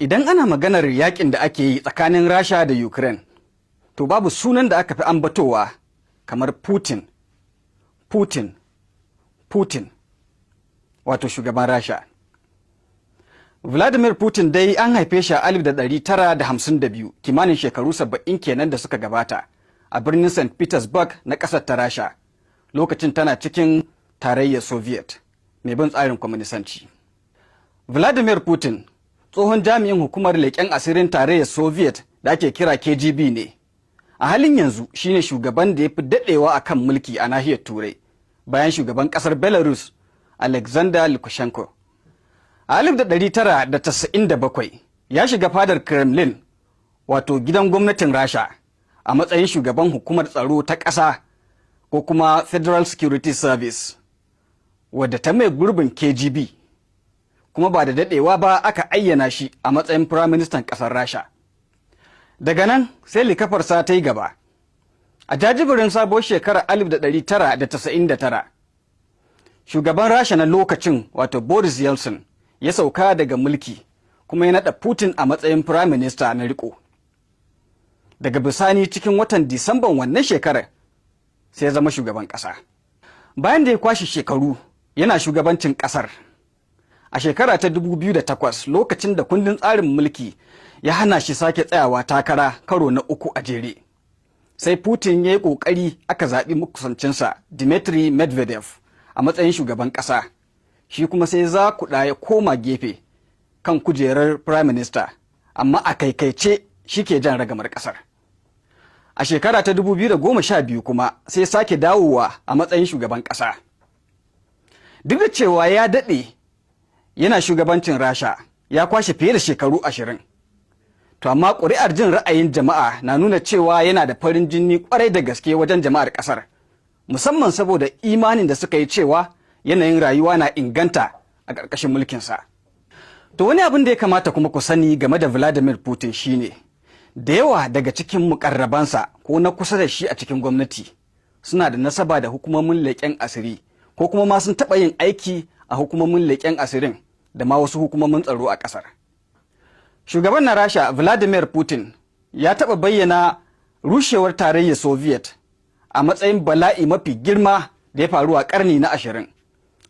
Idan ana maganar yakin da ake yi tsakanin Rasha da Ukraine, to babu sunan da aka fi ambatowa kamar Putin, Putin, Putin, wato shugaban Rasha. Vladimir Putin dai an haife shi a 1952, kimanin shekaru 70 kenan da suka gabata, a birnin St. Petersburg na ƙasar ta Rasha, lokacin tana cikin Tarayyar Soviet mai bin tsarin kwaminisanci. Vladimir Putin tsohon jami'in hukumar leƙen asirin Tarayyar Soviet da ake kira KGB ne. A halin yanzu shine shugaban da ya fi daɗewa a kan mulki a nahiyar Turai bayan shugaban ƙasar Belarus Alexander Lukashenko. A 1997 ya shiga fadar Kremlin, wato gidan gwamnatin Rasha, a matsayin shugaban hukumar tsaro ta ƙasa ko kuma Federal Security Service, wadda ta mai gurbin KGB, kuma ba da daɗewa ba aka ayyana shi a matsayin firaministan ƙasar Rasha. Daga nan sai likafarsa ta yi gaba. A jajibirin sabuwar shekarar 1999, shugaban Rasha na lokacin, wato Boris Yeltsin, ya sauka daga mulki kuma ya naɗa Putin a matsayin firaminista na riko. Daga bisani, cikin watan Disamban wannan shekarar, sai ya zama shugaban ƙasa. Bayan da ya kwashe shekaru yana shugabancin ƙasar, a shekara ta 2008, lokacin da kundin tsarin mulki ya hana shi sake tsayawa takara karo na uku a jere, sai Putin ya yi ƙoƙari aka zaɓi makusancinsa Dmitry Medvedev a matsayin shugaban ƙasa, shi kuma sai zakuɗa ya koma gefe kan kujerar prime minister, amma a kaikaice shi ke jan ragamar ƙasar. A shekara ta 2012 kuma sai sake dawowa a matsayin shugaban ƙasa. Duk da cewa ya daɗe yana shugabancin Rasha, ya kwashe fiye da shekaru 20, to amma ƙuri'ar jin ra'ayin jama'a na nuna cewa yana da farin jini ƙwarai da gaske wajen jama'ar ƙasar, musamman saboda imanin da suka yi cewa yanayin rayuwa na inganta a ƙarƙashin mulkinsa. To, wani abin da ya kamata kuma ku sani game da Vladimir Putin shine da yawa daga cikin mukarrabansa ko na kusa da shi a cikin gwamnati suna da nasaba da hukumomin leƙen asiri, ko kuma ma sun taɓa yin aiki a hukumomin leƙen asirin da ma wasu hukumomin tsaro a ƙasar. Shugaban na Rasha Vladimir Putin ya taɓa bayyana rushewar Tarayyar Soviet a matsayin bala'i mafi girma da ya faru a ƙarni na 20,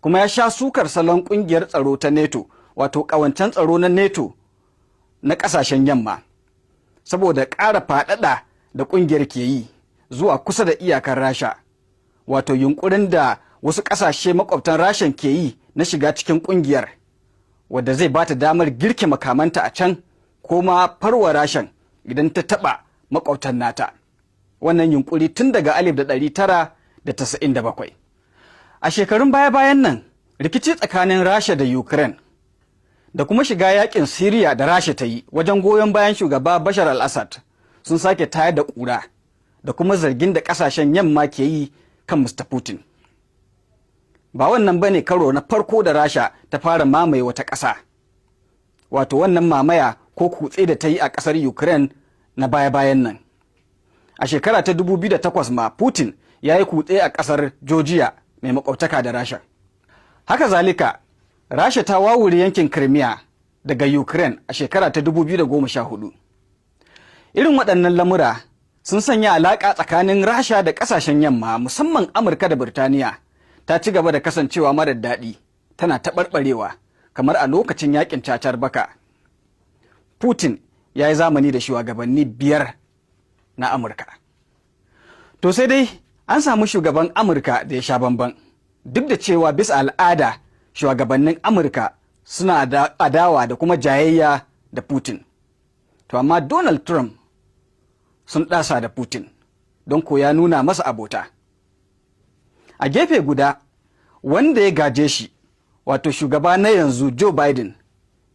kuma ya sha sukar salon ƙungiyar tsaro ta NATO, wato ƙawancen tsaro na NATO na ƙasashen yamma, saboda ƙara faɗaɗa da ƙungiyar ke yi zuwa kusa da iyakar Rasha, wato yunkurin da wasu ƙasashe makwabtan Rashan ke yi na shiga cikin ƙungiyar, wadda zai ba ta damar girke makamanta a can ko ma farwa Rashan idan ta taɓa makwabtan nata. Wannan yunkuri tun daga 1997. A shekarun baya-bayan nan, rikici tsakanin Rasha da Ukraine da kuma shiga yakin Siriya da Rasha ta yi wajen goyon bayan shugaba Bashar al-Assad sun sake tayar da ƙura da kuma zargin da ƙasashen yamma ke yi kan Mr. Putin. Ba wannan bane karo na farko da Rasha ta fara mamaye wata ƙasa, wato wannan mamaya ko kutse da ta yi a ƙasar Ukraine na baya-bayan nan. A shekara ta 2008 ma Putin ya yi kutse a ƙasar Georgia mai makwabtaka da Rasha. Haka zalika, Rasha ta wawure yankin Crimea daga Ukraine a shekara ta 2014. Irin waɗannan lamura sun sanya alaƙa tsakanin Rasha da ƙasashen yamma, musamman Amurka da Birtaniya, ta ci gaba da kasancewa marar daɗi, tana taɓarɓarewa kamar a lokacin yakin cacar baka. Putin ya yi zamani da shugabanni biyar na Amurka. To, sai dai an samu shugaban Amurka da ya sha bamban, duk da cewa bisa al'ada shugabannin Amurka suna da adawa da kuma jayayya da Putin. To, amma Donald Trump sun ɗasa da Putin, don ko ya nuna masa abota. A gefe guda, wanda ya gaje shi, wato shugaba na yanzu Joe Biden,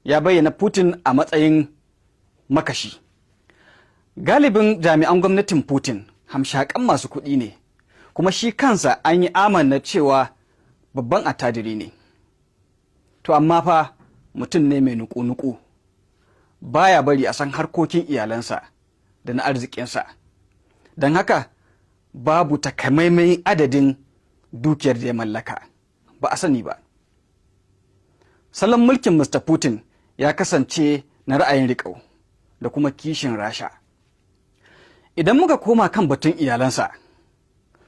ya bayyana Putin a matsayin makashi. Galibin jami'an gwamnatin Putin hamshakan masu kuɗi ne, kuma shi kansa an yi amanna cewa babban attajiri ne. To, amma fa mutum ne mai nuku-nuku, baya bari a san harkokin iyalansa da na arzikinsa. Don haka babu takamaiman adadin dukiyar da ya mallaka, ba a sani ba. Salon mulkin Mr. Putin ya kasance na ra'ayin riƙau da kuma kishin Rasha. Idan muka koma kan batun iyalansa,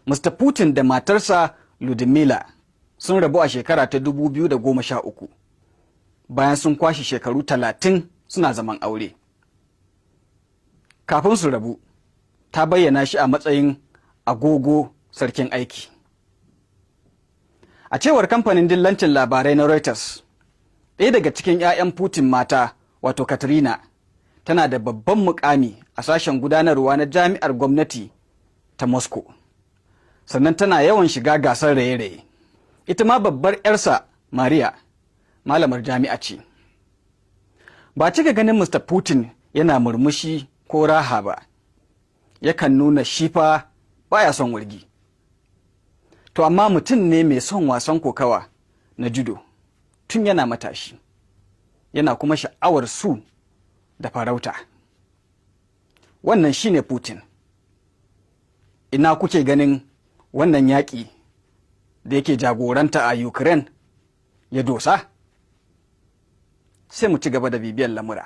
Mr. Putin da matarsa Ludmila sun rabu a shekara ta 2013 bayan sun kwashe shekaru 30 suna zaman aure. Kafin su rabu, ta bayyana shi a matsayin agogo sarkin aiki. A cewar kamfanin dillancin labarai na Reuters, ɗaya daga cikin 'ya'yan Putin mata, wato Katrina, tana da babban mukami a sashen gudanarwa na jami'ar gwamnati ta Moscow. Sannan tana yawan shiga gasar raye-raye. Ita ma babbar 'yarsa Maria, malamar jami'a ce. Ba cika ganin Mr. Putin yana murmushi ko raha ba, yakan nuna shi fa baya son wargi. To amma mutum ne mai son wasan kokawa na judo tun yana matashi, yana kuma sha'awar su da farauta. Wannan shine Putin. Ina kuke ganin wannan yaƙi da yake jagoranta a Ukraine ya dosa? Sai mu ci gaba da bibiyar lamura.